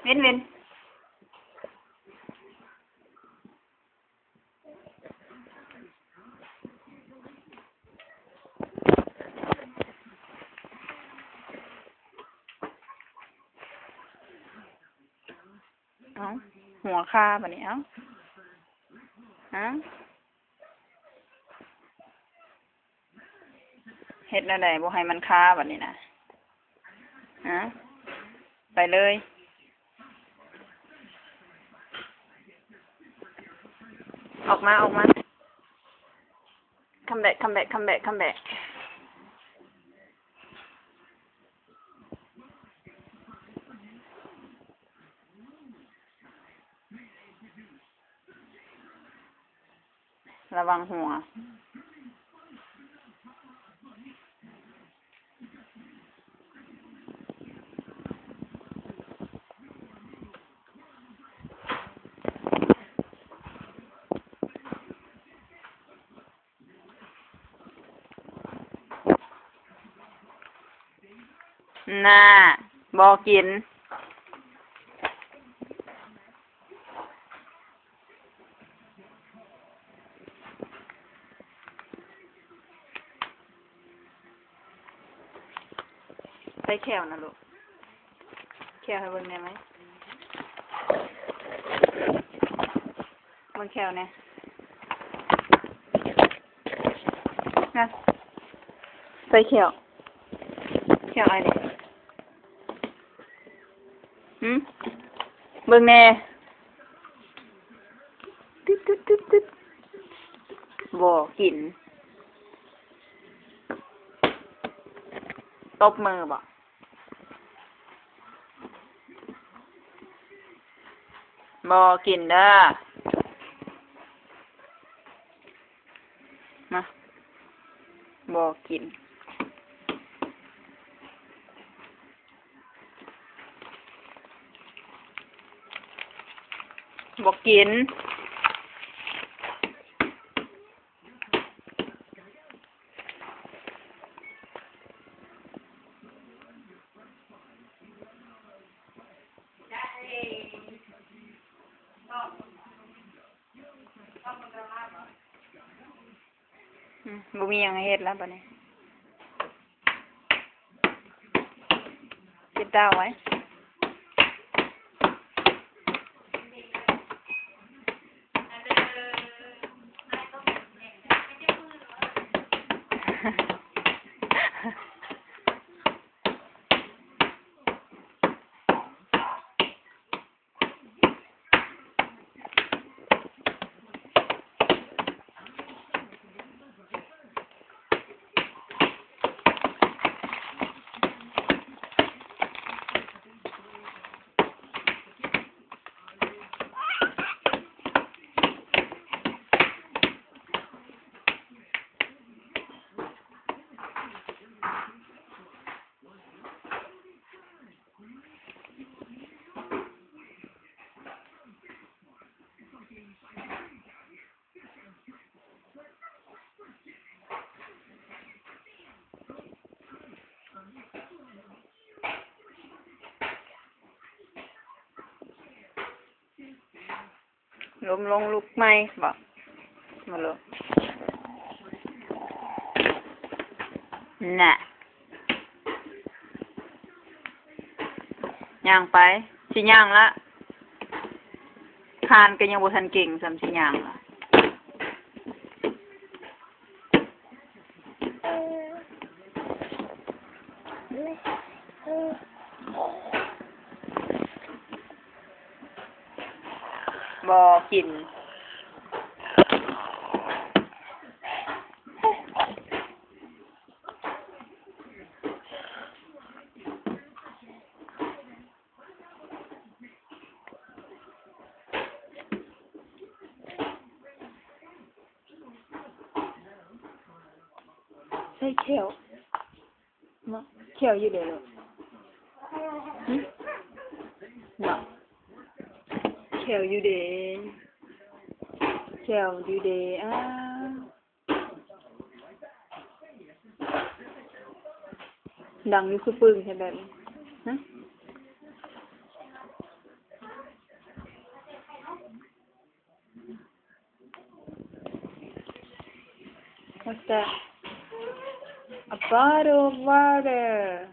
ເວັນ ເວັນ ເອົ້າ ຫົວຄາບາດນີ້ ເອົ້າ ຮະ. ເຮັດແນວໃດບໍ່ໃຫ້ມັນຄາບາດນີ້ນະ? ຮະ? ໄປເລີຍ. ອອກມາ, ອອກມາ. Come back, come back, come back, come back. ລະວັງຫົວ. ໜ້າ ບໍ່ກິນ. ໃສ່ແຂ້ວນະລູກ ແຂ້ວໃຫ້ເບິ່ງແດ່ໄໝ? ເບິ່ງແຂ້ວແດ່ ນະ ໃສ່ແຂ້ວ ແຂ້ວອ້າຍເດ. ຫືມ ເບິ່ງແດ່ ຕຶດໆ ບໍ່ກິນ. ຕົບມືບໍ? ບໍ່ກິນເດີ. ມາ ບໍ່ກິນ ບໍ່ກິນ. ອືມ ບໍ່ມີຫຍັງໃຫ້ເຮັດແລ້ວບາດນີ້ ເກັບດາວໄວ້. ລົ້ມລົງລຸກໃໝ່ບໍ? ບໍ່ລຸກ ນະ ຍ່າງໄປ ຊິຍ່າງລະ ຄານກໍຍັງບໍ່ທັນເກັ່ງຊ້ຳ ຊິຍ່າງລະ. ບໍ່ກິນ. ໃສ່ແຂ້ວເນາະ ແຂ້ວຢູ່ເດເນາະ ຫຶ ເນາະ ແຂ້ວຢູ່ເດ ແຂ້ວຢູ່ເດ ອ້າ ດັງຢູ່ຄືປຶ້ງແທ້ແບບນີ້ ຫຶ. What's that? A bottle of water.